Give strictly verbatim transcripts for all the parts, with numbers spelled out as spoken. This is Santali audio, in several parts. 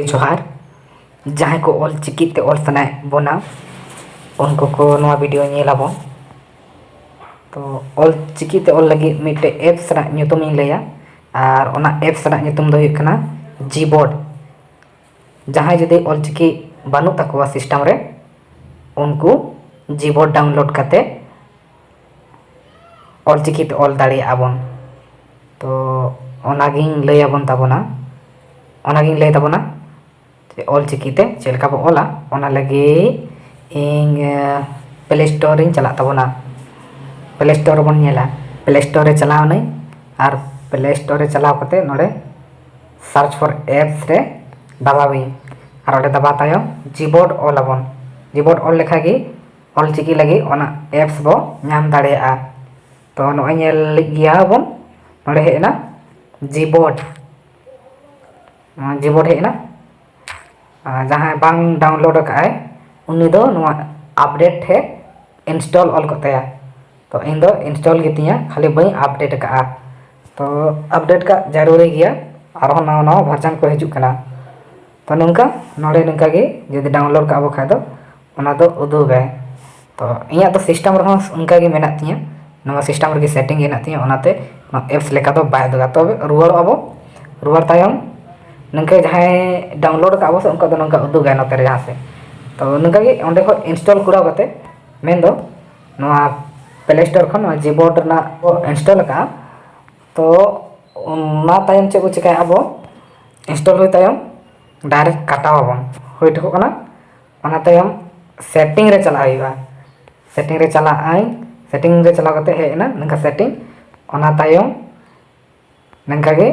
ᱡᱚᱦᱟᱨ᱾ ᱡᱟᱦᱟᱸᱭ ᱠᱚ ᱚᱞ ᱪᱤᱠᱤ ᱛᱮ ᱚᱞ ᱥᱟᱱᱟᱭᱮᱫ ᱵᱚᱱᱟ, ᱩᱱᱠᱩ ᱠᱚ ᱱᱚᱣᱟ ᱵᱷᱤᱰᱤᱭᱳ ᱧᱮᱞ ᱟᱵᱚᱱ᱾ ᱛᱚ ᱚᱞ ᱪᱤᱠᱤ ᱛᱮ ᱚᱞ ᱞᱟᱹᱜᱤᱫ ᱢᱤᱫᱴᱮᱡ ᱮᱯᱥ ᱨᱮᱱᱟᱜ ᱧᱩᱛᱩᱢ ᱤᱧ ᱞᱟᱹᱭᱟ, ᱟᱨ ᱚᱱᱟ ᱮᱯᱥ ᱨᱮᱱᱟᱜ ᱧᱩᱛᱩᱢ ᱫᱚ ᱦᱩᱭᱩᱜ ᱠᱟᱱᱟ ᱡᱤᱵᱳᱨᱰ᱾ ᱡᱟᱦᱟᱸᱭ ᱡᱩᱫᱤ ᱚᱞ ᱪᱤᱠᱤ ᱵᱟᱹᱱᱩᱜ ᱛᱟᱠᱚᱣᱟ ᱥᱤᱥᱴᱮᱢ ᱨᱮ, ᱩᱱᱠᱩ ᱡᱤᱵᱳᱨᱰ ᱰᱟᱣᱩᱱᱞᱳᱰ ᱠᱟᱛᱮ ᱚᱞ ᱪᱤᱠᱤ ᱛᱮ ᱚᱞ ᱫᱟᱲᱮᱭᱟᱜᱼᱟ ᱵᱚᱱ᱾ ᱛᱚ ᱚᱱᱟᱜᱤᱧ ᱞᱟᱹᱭ ᱟᱵᱚᱱ ᱛᱟᱵᱚᱱᱟ, ᱚᱱᱟᱜᱤᱧ ᱞᱟᱹᱭ ᱛᱟᱵᱚᱱᱟ ᱡᱮ ᱚᱞ ᱪᱤᱠᱤ ᱛᱮ ᱪᱮᱫ ᱞᱮᱠᱟ ᱵᱚ ᱚᱞᱟ᱾ ᱚᱱᱟ ᱞᱟᱹᱜᱤᱫ ᱤᱧ ᱯᱞᱮ ᱥᱴᱳᱨ ᱨᱤᱧ ᱪᱟᱞᱟᱜ ᱛᱟᱵᱚᱱᱟ᱾ ᱯᱞᱮ ᱥᱴᱳᱨ ᱨᱮᱵᱚᱱ ᱧᱮᱞᱟ, ᱯᱞᱮ ᱥᱴᱳᱨ ᱨᱮ ᱪᱟᱞᱟᱣ ᱱᱟᱹᱧ᱾ ᱟᱨ ᱯᱞᱮ ᱥᱴᱳᱨ ᱨᱮ ᱪᱟᱞᱟᱣ ᱠᱟᱛᱮ ᱱᱚᱰᱮ search for apps ᱨᱮ ᱫᱟᱵᱟᱣᱤᱧ᱾ ᱟᱨ ᱚᱸᱰᱮ ᱫᱟᱵᱟᱣ ᱛᱟᱭᱚᱢ ᱡᱤᱵᱳᱨᱰ ᱚᱞ ᱟᱵᱚᱱ᱾ ᱡᱤᱵᱳᱨᱰ ᱚᱞ ᱞᱮᱠᱷᱟᱡ ᱜᱮ ᱚᱞ ᱪᱤᱠᱤ ᱞᱟᱹᱜᱤᱫ ᱚᱱᱟ ᱮᱯᱥ ᱵᱚ ᱧᱟᱢ ᱫᱟᱲᱮᱭᱟᱜᱼᱟ᱾ ᱛᱚ ᱱᱚᱜᱼᱚᱭ ᱧᱮᱞ ᱞᱮᱫ ᱜᱮᱭᱟ ᱵᱚᱱ, ᱱᱚᱰᱮ ᱦᱮᱡ ᱮᱱᱟ ᱡᱤᱵᱳᱨᱰ᱾ ᱱᱚᱣᱟ ᱡᱤᱵᱳᱨᱰ ᱦᱮᱡ ᱮᱱᱟ᱾ ᱟᱨ ᱡᱟᱦᱟᱸᱭ ᱵᱟᱝ ᱰᱟᱣᱩᱱᱞᱳᱰ ᱟᱠᱟᱫ ᱟᱭ, ᱩᱱᱤ ᱫᱚ ᱱᱚᱣᱟ ᱟᱯᱰᱮᱴ ᱴᱷᱮᱡ ᱤᱱᱥᱴᱚᱞ ᱚᱞ ᱠᱚᱜ ᱛᱟᱭᱟ᱾ ᱛᱚ ᱤᱧ ᱫᱚ ᱤᱱᱥᱴᱚᱞ ᱜᱮᱛᱤᱧᱟ, ᱠᱷᱟᱹᱞᱤ ᱵᱟᱹᱧ ᱟᱯᱰᱮᱴ ᱟᱠᱟᱫᱼᱟ᱾ ᱛᱚ ᱟᱯᱰᱮᱴ ᱠᱟᱜ ᱡᱟᱹᱨᱩᱨᱤ ᱜᱮᱭᱟ, ᱟᱨᱦᱚᱸ ᱱᱟᱣᱟ ᱱᱟᱣᱟ ᱵᱷᱟᱨᱡᱟᱱ ᱠᱚ ᱦᱤᱡᱩᱜ ᱠᱟᱱᱟ᱾ ᱛᱚ ᱱᱚᱝᱠᱟ ᱱᱚᱰᱮ ᱱᱚᱝᱠᱟ ᱜᱮ ᱡᱩᱫᱤ ᱰᱟᱣᱩᱱᱞᱳᱰ ᱠᱟᱜ ᱵᱚ ᱠᱷᱟᱡ ᱫᱚ ᱚᱱᱟ ᱫᱚ ᱩᱫᱩᱜᱟᱭ᱾ ᱛᱚ ᱤᱧᱟᱹᱜ ᱫᱚ ᱥᱤᱥᱴᱮᱢ ᱨᱮᱦᱚᱸ ᱚᱱᱠᱟ ᱜᱮ ᱢᱮᱱᱟᱜ ᱛᱤᱧᱟᱹ, ᱱᱚᱣᱟ ᱥᱤᱥᱴᱮᱢ ᱨᱮᱜᱮ ᱥᱮᱴᱤᱝ ᱦᱮᱱᱟᱜ ᱛᱤᱧᱟᱹ, ᱚᱱᱟᱛᱮ ᱱᱚᱣᱟ ᱮᱯᱥ ᱞᱮᱠᱟ ᱫᱚ ᱵᱟᱭ ᱩᱫᱩᱜᱟ᱾ ᱛᱚᱵᱮ ᱨᱩᱣᱟᱹᱲᱚᱜᱼᱟ ᱵᱚ, ᱨᱩᱣᱟᱹᱲ ᱛᱟᱭᱚᱢ ᱱᱚᱝᱠᱟ ᱡᱟᱦᱟᱸᱭ ᱰᱟᱣᱩᱱᱞᱳᱰ ᱟᱠᱟᱫ ᱵᱚ ᱥᱮ ᱩᱱᱠᱩᱣᱟᱜ ᱫᱚ ᱱᱚᱝᱠᱟ ᱩᱫᱩᱜᱟᱭ ᱱᱚᱛᱮ ᱨᱮ ᱡᱟᱦᱟᱸ ᱥᱮᱫ᱾ ᱛᱚ ᱱᱚᱝᱠᱟ ᱜᱮ ᱚᱸᱰᱮ ᱠᱷᱚᱱ ᱤᱱᱥᱴᱚᱞ ᱠᱚᱨᱟᱣ ᱠᱟᱛᱮ, ᱢᱮᱱᱫᱚ ᱱᱚᱣᱟ ᱯᱞᱮ ᱥᱴᱳᱨ ᱠᱷᱚᱱ ᱱᱚᱣᱟ ᱡᱤᱵᱳᱨᱰ ᱨᱮᱱᱟᱜ ᱵᱚ ᱤᱱᱥᱴᱚᱞ ᱟᱠᱟᱫᱼᱟ᱾ ᱛᱚ ᱚᱱᱟ ᱛᱟᱭᱚᱢ ᱪᱮᱫ ᱵᱚ ᱪᱤᱠᱟᱹᱭᱟ ᱟᱵᱚ, ᱤᱱᱥᱴᱚᱞ ᱦᱩᱭ ᱛᱟᱭᱚᱢ ᱰᱟᱭᱨᱮᱠᱴ ᱠᱟᱴᱟᱣ ᱟᱵᱚᱱ, ᱦᱩᱭ ᱴᱷᱤᱠᱚᱜ ᱠᱟᱱᱟ᱾ ᱚᱱᱟ ᱛᱟᱭᱚᱢ ᱥᱮᱴᱤᱝ ᱨᱮ ᱪᱟᱞᱟᱜ ᱦᱩᱭᱩᱜᱼᱟ᱾ ᱥᱮᱴᱤᱝ ᱨᱮ ᱪᱟᱞᱟᱜ ᱟᱹᱧ, ᱥᱮᱴᱤᱝ ᱨᱮ ᱪᱟᱞᱟᱣ ᱠᱟᱛᱮ ᱦᱮᱡ ᱮᱱᱟ ᱱᱚᱝᱠᱟ ᱥᱮᱴᱤᱝ᱾ ᱚᱱᱟ ᱛᱟᱭᱚᱢ ᱱᱚᱝᱠᱟ ᱜᱮ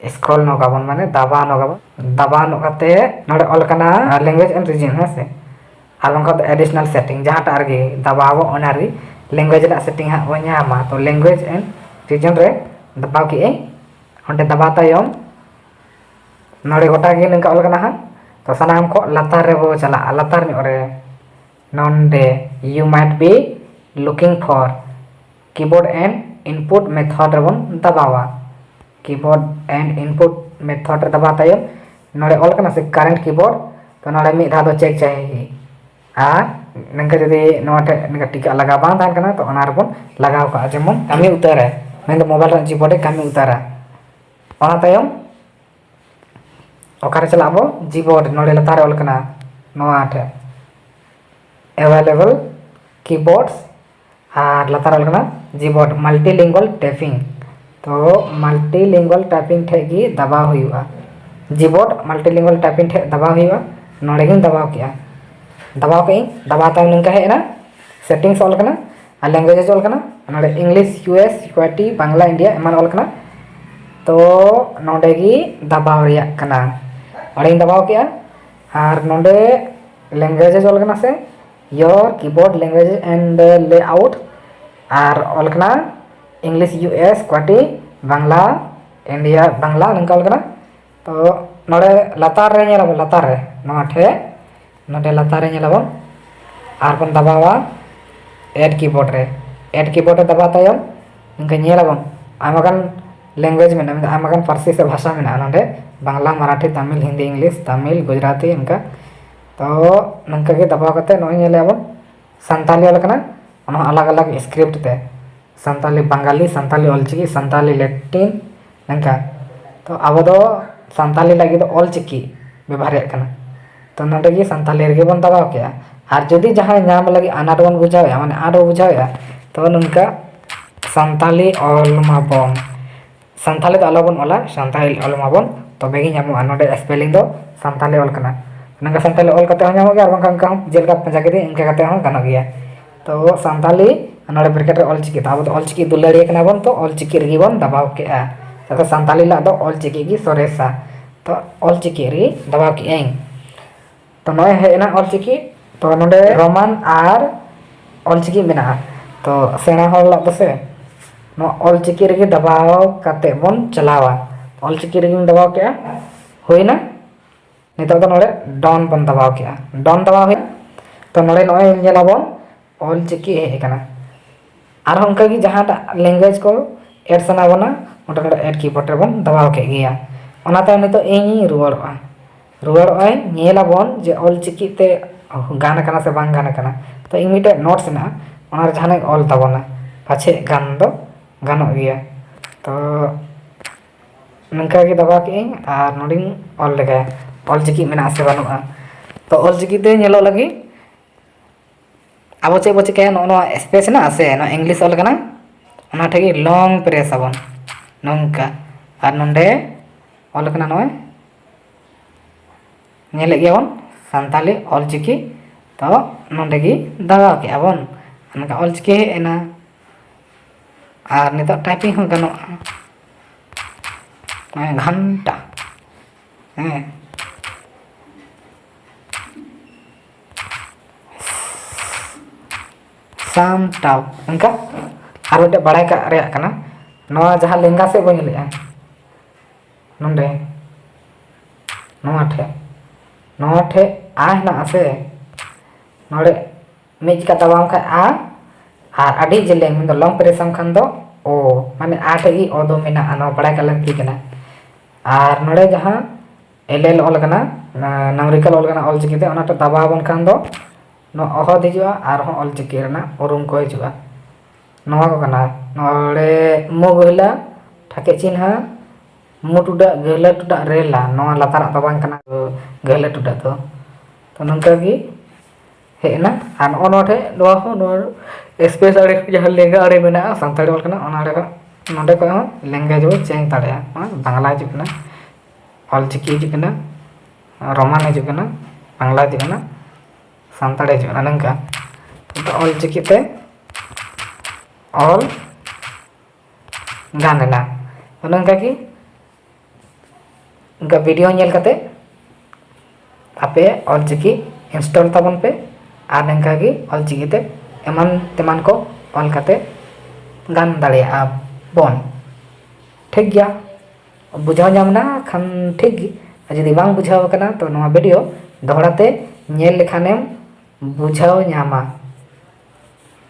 ᱥᱠᱨᱚᱞ ᱱᱚᱜᱟᱵᱚᱱ, ᱢᱟᱱᱮ ᱫᱟᱵᱟᱣ ᱱᱚᱜᱟᱵᱚᱱ᱾ ᱫᱟᱵᱟᱣ ᱱᱚᱜ ᱠᱟᱛᱮ ᱱᱚᱰᱮ ᱚᱞ ᱠᱟᱱᱟ language and region, ᱦᱮᱸ ᱥᱮ? ᱟᱨ ᱵᱟᱝᱠᱷᱟᱱ ᱫᱚ additional setting, ᱡᱟᱦᱟᱸᱴᱟᱜ ᱨᱮᱜᱮ ᱫᱟᱵᱟᱣ ᱟᱵᱚ, ᱚᱱᱟ ᱨᱮᱜᱮ language ᱨᱮᱱᱟᱜ ᱥᱮᱴᱤᱝ ᱦᱟᱸᱜ ᱵᱚᱱ ᱧᱟᱢᱟ᱾ ᱛᱚ language and region ᱨᱮ ᱫᱟᱵᱟᱣ ᱠᱮᱜ ᱟᱹᱧ᱾ ᱚᱸᱰᱮ ᱫᱟᱵᱟᱣ ᱛᱟᱭᱚᱢ ᱱᱚᱰᱮ ᱜᱚᱴᱟ ᱜᱮ ᱱᱚᱝᱠᱟ ᱚᱞ ᱠᱟᱱᱟ ᱦᱟᱸᱜ᱾ ᱛᱚ ᱥᱟᱱᱟᱢ ᱠᱷᱚᱱ ᱞᱟᱛᱟᱨ ᱨᱮᱵᱚ ᱪᱟᱞᱟᱜᱼᱟ, ᱞᱟᱛᱟᱨ ᱧᱚᱜ ᱨᱮ ᱱᱚᱰᱮ you might be looking for keyboard and input method ᱨᱮᱵᱚᱱ ᱫᱟᱵᱟᱣᱟ᱾ Keyboard and input method ᱨᱮ ᱫᱟᱵᱟᱣ ᱛᱟᱭᱚᱢ ᱱᱚᱰᱮ ᱚᱞ ᱠᱟᱱᱟ ᱥᱮ current keyboard, ᱛᱚ ᱱᱚᱰᱮ ᱢᱤᱫ ᱫᱷᱟᱣ ᱫᱚ check ᱪᱟᱦᱮ ᱜᱮ᱾ ᱟᱨ ᱱᱤᱝᱠᱟ ᱡᱩᱫᱤ ᱱᱚᱣᱟ ᱴᱷᱮᱱ ᱱᱤᱝᱠᱟ ᱴᱤᱠᱟᱹ ᱞᱟᱜᱟᱣ ᱵᱟᱝ ᱛᱟᱦᱮᱱ ᱠᱟᱱᱟ, ᱛᱚ ᱚᱱᱟ ᱨᱮᱵᱚᱱ ᱞᱟᱜᱟᱣ ᱠᱟᱜᱼᱟ, ᱡᱮᱢᱚᱱ ᱠᱟᱹᱢᱤ ᱩᱛᱟᱹᱨ ᱨᱮ, ᱢᱮᱱᱫᱚ mobile ᱨᱮᱱᱟᱜ keyboard ᱮ ᱠᱟᱹᱢᱤ ᱩᱛᱟᱹᱨᱟ᱾ ᱚᱱᱟ ᱛᱟᱭᱚᱢ ᱚᱠᱟᱨᱮ ᱪᱟᱞᱟᱜ ᱟᱵᱚ? Keyboard, ᱱᱚᱰᱮ ᱞᱟᱛᱟᱨ ᱨᱮ ᱚᱞ ᱠᱟᱱᱟ ᱱᱚᱣᱟ ᱴᱷᱮᱱ, available keyboards, ᱟᱨ ᱞᱟᱛᱟᱨ ᱨᱮ ᱚᱞ ᱠᱟᱱᱟ Gboard multilingual typing᱾ ᱛᱚ multilingual typing ᱴᱷᱮᱡ ᱜᱮ ᱫᱟᱵᱟᱣ ᱦᱩᱭᱩᱜᱼᱟ᱾ Gboard multilingual typing ᱴᱷᱮᱡ ᱫᱟᱵᱟᱣ ᱦᱩᱭᱩᱜᱼᱟ᱾ ᱱᱚᱰᱮ ᱜᱤᱧ ᱫᱟᱵᱟᱣ ᱠᱮᱜᱼᱟ, ᱫᱟᱵᱟᱣ ᱠᱮᱜᱼᱟᱹᱧ᱾ ᱫᱟᱵᱟᱣ ᱛᱟᱭᱚᱢ ᱱᱚᱝᱠᱟ ᱦᱮᱡ ᱮᱱᱟ, settings ᱚᱞ ᱠᱟᱱᱟ ᱟᱨ languages ᱚᱞ ᱠᱟᱱᱟ᱾ ᱱᱚᱰᱮ English, US, Kuwaiti, Bangla, India ᱮᱢᱟᱱ ᱚᱞ ᱠᱟᱱᱟ᱾ ᱛᱚ ᱱᱚᱰᱮ ᱜᱮ ᱫᱟᱵᱟᱣ ᱨᱮᱭᱟᱜ ᱠᱟᱱᱟ᱾ ᱚᱸᱰᱮᱧ ᱫᱟᱵᱟᱣ ᱠᱮᱜᱼᱟ ᱟᱨ ᱱᱚᱰᱮ languages ᱚᱞ ᱠᱟᱱᱟ ᱥᱮ your keyboard language and layout, ᱟᱨ ᱚᱞ ᱠᱟᱱᱟ English, US, Kuwaiti, Bangla, India, Bangla, ᱱᱚᱝᱠᱟ ᱚᱞ ᱠᱟᱱᱟ᱾ ᱛᱚ ᱱᱚᱰᱮ ᱞᱟᱛᱟᱨ ᱨᱮ ᱧᱮᱞ ᱟᱵᱚᱱ, ᱞᱟᱛᱟᱨ ᱨᱮ ᱱᱚᱣᱟ ᱴᱷᱮᱡ, ᱱᱚᱰᱮ ᱞᱟᱛᱟᱨ ᱨᱮ ᱧᱮᱞ ᱟᱵᱚᱱ, ᱟᱨ ᱵᱚᱱ ᱫᱟᱵᱟᱣᱟ add keyboard ᱨᱮ᱾ Add keyboard ᱨᱮ ᱫᱟᱵᱟᱣ ᱛᱟᱭᱚᱢ ᱱᱚᱝᱠᱟ ᱧᱮᱞ ᱟᱵᱚᱱ, ᱟᱭᱢᱟ ᱜᱟᱱ language ᱢᱮᱱᱟᱜᱼᱟ, ᱢᱮᱱᱫᱚ ᱟᱭᱢᱟ ᱜᱟᱱ ᱯᱟᱹᱨᱥᱤ ᱥᱮ ᱵᱷᱟᱥᱟ ᱢᱮᱱᱟᱜᱼᱟ ᱱᱚᱰᱮ, ᱵᱟᱝᱞᱟ, ᱢᱟᱨᱟᱴᱷᱤ, ᱛᱟᱢᱤᱞ, ᱦᱤᱱᱫᱤ, English, ᱛᱟᱢᱤᱞ, ᱜᱩᱡᱽᱨᱟᱴᱤ, ᱚᱱᱠᱟ᱾ ᱛᱚ ᱱᱚᱝᱠᱟ ᱜᱮ ᱫᱟᱵᱟᱣ ᱠᱟᱛᱮ ᱱᱚᱜᱼᱚᱭ ᱧᱮᱞ ᱟᱵᱚᱱ, ᱥᱟᱱᱛᱟᱞᱤ ᱚᱞ ᱠᱟᱱᱟ, ᱚᱱᱟ ᱦᱚᱸ ᱟᱞᱟᱜᱽ ᱟᱞᱟᱜᱽ script ᱛᱮ, ᱥᱟᱱᱛᱟᱞᱤ ᱵᱟᱝᱜᱟᱞᱤ, ᱥᱟᱱᱛᱟᱞᱤ ᱚᱞᱪᱤᱠᱤ, ᱥᱟᱱᱛᱟᱞᱤ ᱞᱮᱴᱤᱱ, ᱱᱚᱝᱠᱟ᱾ ᱛᱚ ᱟᱵᱚ ᱫᱚ ᱥᱟᱱᱛᱟᱞᱤ ᱞᱟᱹᱜᱤᱫ ᱫᱚ ᱚᱞᱪᱤᱠᱤ ᱵᱮᱵᱚᱦᱟᱨᱮᱫ ᱠᱟᱱᱟ᱾ ᱛᱚ ᱱᱚᱰᱮ ᱜᱮ ᱥᱟᱱᱛᱟᱞᱤ ᱨᱮᱜᱮ ᱵᱚᱱ ᱫᱟᱵᱟᱣ ᱠᱮᱜᱼᱟ᱾ ᱟᱨ ᱡᱩᱫᱤ ᱡᱟᱦᱟᱸᱭ ᱧᱟᱢ ᱞᱟᱹᱜᱤᱫ ᱟᱱᱟᱴ ᱵᱚᱱ ᱵᱩᱡᱷᱟᱹᱣᱮᱫᱼᱟ, ᱢᱟᱱᱮ ᱟᱸᱴ ᱵᱚᱱ ᱵᱩᱡᱷᱟᱹᱣᱮᱫᱼᱟ, ᱛᱚ ᱱᱚᱝᱠᱟ ᱥᱟᱱᱛᱟᱞᱤ ᱚᱞ ᱢᱟᱵᱚᱱ, ᱥᱟᱱᱛᱟᱞᱤ ᱫᱚ ᱟᱞᱚᱵᱚᱱ ᱚᱞᱟ, ᱥᱟᱱᱛᱟᱲᱤ ᱚᱞ ᱢᱟᱵᱚᱱ, ᱛᱚᱵᱮ ᱜᱮ ᱧᱟᱢᱚᱜᱼᱟ᱾ ᱱᱚᱰᱮ spelling ᱫᱚ ᱥᱟᱱᱛᱟᱞᱤ ᱚᱞ ᱠᱟᱱᱟ᱾ ᱱᱚᱝᱠᱟ ᱥᱟᱱᱛᱟᱞᱤ ᱚᱞ ᱠᱟᱛᱮ ᱦᱚᱸ ᱧᱟᱢᱚᱜ ᱜᱮᱭᱟ, ᱟᱨ ᱵᱟᱝᱠᱷᱟᱱ ᱚᱱᱠᱟ ᱦᱚᱸ ᱡᱮᱞᱮᱠᱟ ᱯᱟᱸᱡᱟ ᱠᱮᱫᱟᱹᱧ ᱤᱱᱠᱟ ᱠᱟᱛᱮ ᱦᱚᱸ ᱜᱟᱱᱚᱜ ᱜᱮᱭᱟ᱾ ᱛᱚ ᱥᱟᱱᱛᱟᱞᱤ ᱱᱚᱰᱮ bracket ᱨᱮ ᱚᱞᱪᱤᱠᱤ, ᱛᱚ ᱟᱵᱚ ᱫᱚ ᱚᱞᱪᱤᱠᱤ ᱫᱩᱞᱟᱹᱲᱤᱭᱟᱹ ᱠᱟᱱᱟ ᱵᱚᱱ, ᱛᱚ ᱚᱞᱪᱤᱠᱤ ᱨᱮᱜᱮ ᱵᱚᱱ ᱫᱟᱵᱟᱣ ᱠᱮᱜᱼᱟ᱾ ᱪᱮᱫᱟᱜ ᱥᱮ ᱥᱟᱱᱛᱟᱞᱤ ᱞᱟᱜ ᱫᱚ ᱚᱞᱪᱤᱠᱤ ᱜᱮ ᱥᱚᱨᱮᱥᱟ᱾ ᱛᱚ ᱚᱞᱪᱤᱠᱤ ᱨᱮᱜᱮ ᱫᱟᱵᱟᱣ ᱠᱮᱜᱼᱟᱹᱧ᱾ ᱛᱚ ᱱᱚᱜᱼᱚᱭ ᱦᱮᱡ ᱮᱱᱟ ᱚᱞᱪᱤᱠᱤ᱾ ᱛᱚ ᱱᱚᱰᱮ ᱨᱳᱢᱟᱱ ᱟᱨ ᱚᱞᱪᱤᱠᱤ ᱢᱮᱱᱟᱜᱼᱟ᱾ ᱛᱚ ᱥᱮᱬᱟ ᱦᱚᱲ ᱞᱟᱜ ᱫᱚ ᱥᱮ ᱱᱚᱣᱟ ᱚᱞᱪᱤᱠᱤ ᱨᱮᱜᱮ ᱫᱟᱵᱟᱣ ᱠᱟᱛᱮ ᱵᱚᱱ ᱪᱟᱞᱟᱣᱟ᱾ ᱚᱞᱪᱤᱠᱤ ᱨᱮᱜᱮᱧ ᱫᱟᱵᱟᱣ ᱠᱮᱜᱼᱟ, ᱦᱩᱭᱱᱟ᱾ ᱱᱤᱛᱚᱜ ᱫᱚ ᱱᱚᱰᱮ done ᱵᱚᱱ ᱫᱟᱵᱟᱣ ᱠᱮᱜᱼᱟ, done ᱫᱟᱵᱟᱣ ᱦᱩᱭᱱᱟ᱾ ᱛᱚ ᱱᱚᱰᱮ ᱱᱚᱜᱼᱚᱭ ᱧᱮᱞ ᱟᱵᱚᱱ ᱚᱞᱪᱤᱠᱤ ᱦᱮᱡ ᱟᱠᱟᱱᱟ᱾ ᱟᱨᱦᱚᱸ ᱚᱱᱠᱟᱜᱮ ᱡᱟᱦᱟᱸᱴᱟᱜ language ᱠᱚ add ᱥᱟᱱᱟ ᱵᱚᱱᱟ, ᱚᱸᱰᱮ ᱱᱚᱰᱮ add keyboard ᱨᱮᱵᱚᱱ ᱫᱟᱵᱟᱣ ᱠᱮᱫ ᱜᱮᱭᱟ᱾ ᱚᱱᱟ ᱛᱟᱭᱚᱢ ᱱᱤᱛᱚᱜ ᱤᱧᱤᱧ ᱨᱩᱣᱟᱹᱲᱚᱜᱼᱟ᱾ ᱨᱩᱣᱟᱹᱲᱚᱜᱼᱟᱭ, ᱧᱮᱞᱟᱵᱚᱱ ᱡᱮ ᱚᱞ ᱪᱤᱠᱤ ᱛᱮ ᱜᱟᱱ ᱟᱠᱟᱱᱟ ᱥᱮ ᱵᱟᱝ ᱜᱟᱱ ᱟᱠᱟᱱᱟ᱾ ᱛᱚ ᱤᱧ ᱢᱤᱫᱴᱮᱡ ᱱᱳᱴᱥ ᱦᱮᱱᱟᱜᱼᱟ, ᱚᱱᱟ ᱨᱮ ᱡᱟᱦᱟᱱᱟᱜ ᱚᱞ ᱛᱟᱵᱚᱱᱟ, ᱯᱟᱪᱷᱮ ᱜᱟᱱ ᱫᱚ ᱜᱟᱱᱚᱜ ᱜᱮᱭᱟ᱾ ᱛᱚ ᱱᱚᱝᱠᱟ ᱜᱮ ᱫᱟᱵᱟᱣ ᱠᱮᱜᱼᱟᱹᱧ ᱟᱨ ᱱᱚᱰᱮᱧ ᱚᱞ ᱞᱮᱜᱟᱭᱟ, ᱚᱞ ᱪᱤᱠᱤ ᱢᱮᱱᱟᱜᱼᱟ ᱥᱮ ᱵᱟᱹᱱᱩᱜᱼᱟ᱾ ᱛᱚ ᱚᱞ ᱪᱤᱠᱤ ᱛᱮ ᱧᱮᱞᱚᱜ ᱞᱟᱹᱜᱤᱫ ᱟᱵᱚ ᱪᱮᱫ ᱵᱚ ᱪᱤᱠᱟᱹᱭᱟ, ᱱᱚᱜᱼᱚ ᱱᱚᱣᱟ ᱥᱯᱮᱥ ᱦᱮᱱᱟᱜᱼᱟ ᱥᱮ, ᱱᱚᱣᱟ ᱤᱝᱞᱤᱥ ᱚᱞ ᱠᱟᱱᱟ, ᱚᱱᱟ ᱴᱷᱮᱡ ᱜᱮ ᱞᱚᱝ ᱯᱨᱮᱥ ᱟᱵᱚᱱ ᱱᱚᱝᱠᱟ, ᱟᱨ ᱱᱚᱰᱮ ᱚᱞ ᱠᱟᱱᱟ ᱱᱚᱜᱼᱚᱭ, ᱧᱮᱞᱮᱫ ᱜᱮᱭᱟᱵᱚᱱ ᱥᱟᱱᱛᱟᱞᱤ ᱚᱞᱪᱤᱠᱤ᱾ ᱛᱚ ᱱᱚᱰᱮ ᱜᱮ ᱫᱟᱵᱟᱣ ᱠᱮᱜᱼᱟ ᱵᱚᱱ, ᱱᱚᱝᱠᱟ ᱚᱞᱪᱤᱠᱤ ᱦᱮᱡ ᱮᱱᱟ᱾ ᱟᱨ ᱱᱤᱛᱚᱜ ᱴᱟᱭᱯᱤᱝ ᱦᱚᱸ ᱜᱟᱱᱚᱜᱼᱟ᱾ ᱱᱚᱜᱼᱚᱭ ᱜᱷᱟᱱᱴᱟ, ᱦᱮᱸ, ᱥᱟᱢᱴᱟᱣ᱾ ᱚᱱᱠᱟ ᱟᱨ ᱢᱤᱫᱴᱮᱡ ᱵᱟᱲᱟᱭ ᱠᱟᱜ ᱨᱮᱭᱟᱜ ᱠᱟᱱᱟ, ᱱᱚᱣᱟ ᱡᱟᱦᱟᱸ ᱞᱮᱸᱜᱟ ᱥᱮᱫ ᱵᱚᱱ ᱧᱮᱞᱮᱜᱼᱟ, ᱱᱚᱰᱮ ᱱᱚᱣᱟ ᱴᱷᱮᱡ, ᱱᱚᱣᱟ ᱴᱷᱮᱡ ᱟ ᱦᱮᱱᱟᱜᱼᱟ ᱥᱮ, ᱱᱚᱰᱮ ᱢᱤᱫ ᱡᱚᱠᱷᱟ ᱫᱟᱵᱟᱣ ᱠᱷᱟᱡ ᱟ, ᱟᱨ ᱟᱹᱰᱤ ᱡᱮᱞᱮᱧ, ᱢᱮᱱᱫᱚ ᱞᱚᱝ ᱯᱨᱮᱥᱟᱢ ᱠᱷᱟᱱ ᱫᱚ ᱳ, ᱢᱟᱱᱮ ᱟ ᱴᱷᱮᱡ ᱜᱮ ᱳ ᱫᱚ ᱢᱮᱱᱟᱜᱼᱟ, ᱱᱚᱣᱟ ᱵᱟᱲᱟᱭ ᱠᱟᱜ ᱞᱟᱹᱠᱛᱤ ᱠᱟᱱᱟ᱾ ᱟᱨ ᱱᱚᱰᱮ ᱡᱟᱦᱟᱸ ᱮᱞ ᱮᱞ ᱚᱞ ᱠᱟᱱᱟ, ᱱᱟᱢᱨᱤᱠᱟᱞ ᱚᱞ ᱠᱟᱱᱟ ᱚᱞ ᱪᱤᱠᱤᱛᱮ, ᱚᱱᱟᱴᱟᱜ ᱫᱟᱵᱟᱣ ᱟᱵᱚᱱ ᱠᱷᱟᱱ ᱫᱚ ᱱᱚᱣᱟ ᱚᱦᱚᱫ ᱦᱤᱡᱩᱜᱼᱟ, ᱟᱨᱦᱚᱸ ᱚᱞ ᱪᱤᱠᱤ ᱨᱮᱱᱟᱜ ᱩᱨᱩᱢ ᱠᱚ ᱦᱤᱡᱩᱜᱼᱟ᱾ ᱱᱚᱣᱟ ᱠᱚ ᱠᱟᱱᱟ, ᱱᱚᱰᱮ ᱢᱩ ᱜᱟᱹᱦᱞᱟᱹ, ᱴᱷᱟᱠᱮ ᱪᱤᱱᱦᱟᱹ, ᱢᱩ ᱴᱩᱰᱟᱹᱜ ᱜᱟᱹᱦᱞᱟᱹ ᱴᱩᱰᱟᱹᱜ ᱨᱮᱞᱟ, ᱱᱚᱣᱟ ᱞᱟᱛᱟᱨᱟᱜ ᱫᱚ ᱵᱟᱝ ᱠᱟᱱᱟ, ᱜᱟᱹᱦᱞᱟᱹ ᱴᱩᱰᱟᱹᱜ ᱫᱚ᱾ ᱛᱚ ᱱᱚᱝᱠᱟ ᱜᱮ ᱦᱮᱡ ᱮᱱᱟ᱾ ᱟᱨ ᱱᱚᱜᱼᱚ ᱱᱚᱣᱟ ᱴᱷᱮᱡ, ᱱᱚᱣᱟ ᱦᱚᱸ, ᱱᱚᱣᱟ ᱥᱯᱮᱥ ᱟᱲᱮ ᱠᱷᱚᱡ ᱡᱟᱦᱟᱸ ᱞᱮᱸᱜᱟ ᱟᱲᱮ ᱢᱮᱱᱟᱜᱼᱟ, ᱥᱟᱱᱛᱟᱲᱤ ᱚᱞ ᱠᱟᱱᱟ, ᱚᱱᱟ ᱟᱲᱮ ᱠᱷᱚᱡ, ᱱᱚᱸᱰᱮ ᱠᱷᱚᱡ ᱦᱚᱸ ᱞᱮᱸᱜᱟ ᱡᱚ ᱪᱮᱧᱡᱽ ᱫᱟᱲᱮᱭᱟᱜᱼᱟ᱾ ᱱᱚᱣᱟ ᱵᱟᱝᱞᱟ ᱦᱤᱡᱩᱜ ᱠᱟᱱᱟ, ᱚᱞ ᱪᱤᱠᱤ ᱦᱤᱡᱩᱜ ᱠᱟᱱᱟ, ᱨᱳᱢᱟᱱ ᱦᱤᱡᱩᱜ ᱠᱟᱱᱟ, ᱵᱟᱝᱞᱟ ᱦᱤᱡᱩᱜ ᱠᱟᱱᱟ, ᱥᱟᱱᱛᱟᱲᱤ ᱦᱤᱡᱩᱜ ᱠᱟᱱᱟ, ᱱᱚᱝᱠᱟ᱾ ᱱᱤᱛᱚᱜ ᱚᱞ ᱪᱤᱠᱤ ᱛᱮ ᱚᱞ ᱜᱟᱱ ᱮᱱᱟ᱾ ᱚᱱᱮ ᱚᱱᱠᱟ ᱜᱮ, ᱚᱱᱠᱟ ᱵᱷᱤᱰᱤᱭᱳ ᱧᱮᱞ ᱠᱟᱛᱮ ᱟᱯᱮ ᱚᱞ ᱪᱤᱠᱤ ᱤᱱᱥᱴᱚᱞ ᱛᱟᱵᱚᱱ ᱯᱮ, ᱟᱨ ᱱᱚᱝᱠᱟ ᱜᱮ ᱚᱞ ᱪᱤᱠᱤ ᱛᱮ ᱮᱢᱟᱱ ᱛᱮᱢᱟᱱ ᱠᱚ ᱚᱞ ᱠᱟᱛᱮ ᱜᱟᱱ ᱫᱟᱲᱮᱭᱟᱜᱼᱟ ᱵᱚᱱ᱾ ᱴᱷᱤᱠ ᱜᱮᱭᱟ, ᱵᱩᱡᱷᱟᱹᱣ ᱧᱟᱢ ᱮᱱᱟ ᱠᱷᱟᱱ ᱴᱷᱤᱠ ᱜᱮ, ᱟᱨ ᱡᱩᱫᱤ ᱵᱟᱝ ᱵᱩᱡᱷᱟᱹᱣ ᱟᱠᱟᱱᱟ ᱛᱚ ᱱᱚᱣᱟ ᱵᱷᱤᱰᱤᱭᱳ ᱫᱚᱦᱲᱟ ᱛᱮ ᱧᱮᱞ ᱞᱮᱠᱷᱟᱱᱮᱢ ᱵᱩᱡᱷᱟᱹᱣ ᱧᱟᱢᱟ᱾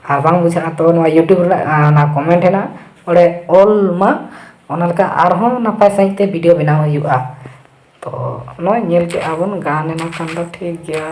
ᱟᱨ ᱵᱟᱝ ᱵᱩᱡᱷᱟᱹᱜᱼᱟ ᱛᱚ ᱱᱚᱣᱟ YouTube ᱨᱮᱱᱟᱜ, ᱟᱸ, ᱚᱱᱟ ᱠᱚᱢᱮᱱᱴ ᱦᱮᱱᱟᱜᱼᱟ, ᱚᱸᱰᱮ ᱚᱞ ᱢᱟ, ᱚᱱᱟ ᱞᱮᱠᱟ ᱟᱨᱦᱚᱸ ᱱᱟᱯᱟᱭ ᱥᱟᱺᱦᱤᱡ ᱛᱮ ᱵᱷᱤᱰᱤᱭᱳ ᱵᱮᱱᱟᱣ ᱦᱩᱭᱩᱜᱼᱟ᱾ ᱛᱚ ᱱᱚᱜᱼᱚᱭ ᱧᱮᱞ ᱠᱮᱜᱼᱟ ᱵᱚᱱ, ᱜᱟᱱ ᱮᱱᱟ ᱠᱷᱟᱱ ᱫᱚ ᱴᱷᱤᱠ ᱜᱮᱭᱟ᱾